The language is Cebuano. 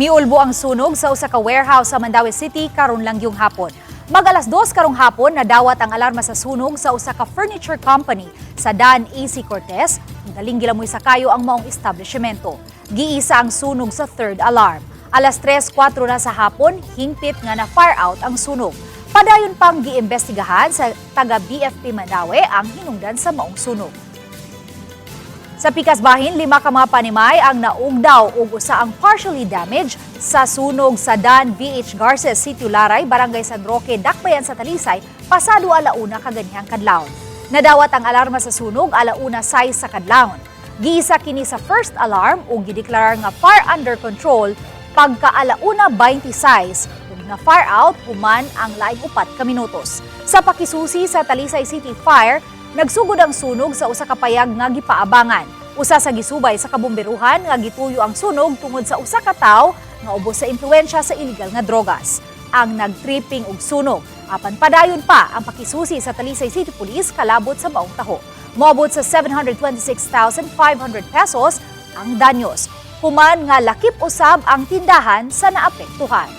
Miulbo ang sunog sa usa ka warehouse sa Mandaue City karon lang yung hapon. Mag 2:00 karong hapon, nadawat ang alarma sa sunog sa usa ka furniture company sa Dan AC Cortez. Daling gilamoy sa kayo ang maong establishmento. Giisa ang sunog sa third alarm. Alas 3:04 na sa hapon, hingpit nga na fire out ang sunog. Padayon pang giimbestigahan sa taga BFP Mandaue ang hinungdan sa maong sunog. Sa pikas bahin, lima ka mga panimay ang naugdaw ug usa ang partially damaged sa sunog sa Dan VH Garces, Sitio Laray, Barangay San Roque, Dakbayan sa Talisay, pasado 1:00 kaganihang kadlawon. Nadawat ang alarma sa sunog 1:06 sa kadlawon. Giisa kini sa first alarm ug gideklarar nga fire under control pagka 1:26 ug na fire out human ang laing 4 ka minutos. Sa pakisusi sa Talisay City Fire, nagsugod ang sunog sa usa ka payag nga gipaabangan. Usa sa gisubay sa kabomberuhan nga gituyo ang sunog tungod sa usa ka tawo nga ubos sa impluwensya sa illegal nga drogas ang nagtripping og sunog. Apan padayon pa ang pakisusi sa Talisay City Police kalabot sa maong taho. Moabot sa 726,500 pesos ang danyos. Human nga lakip usab ang tindahan sa naapektuhan.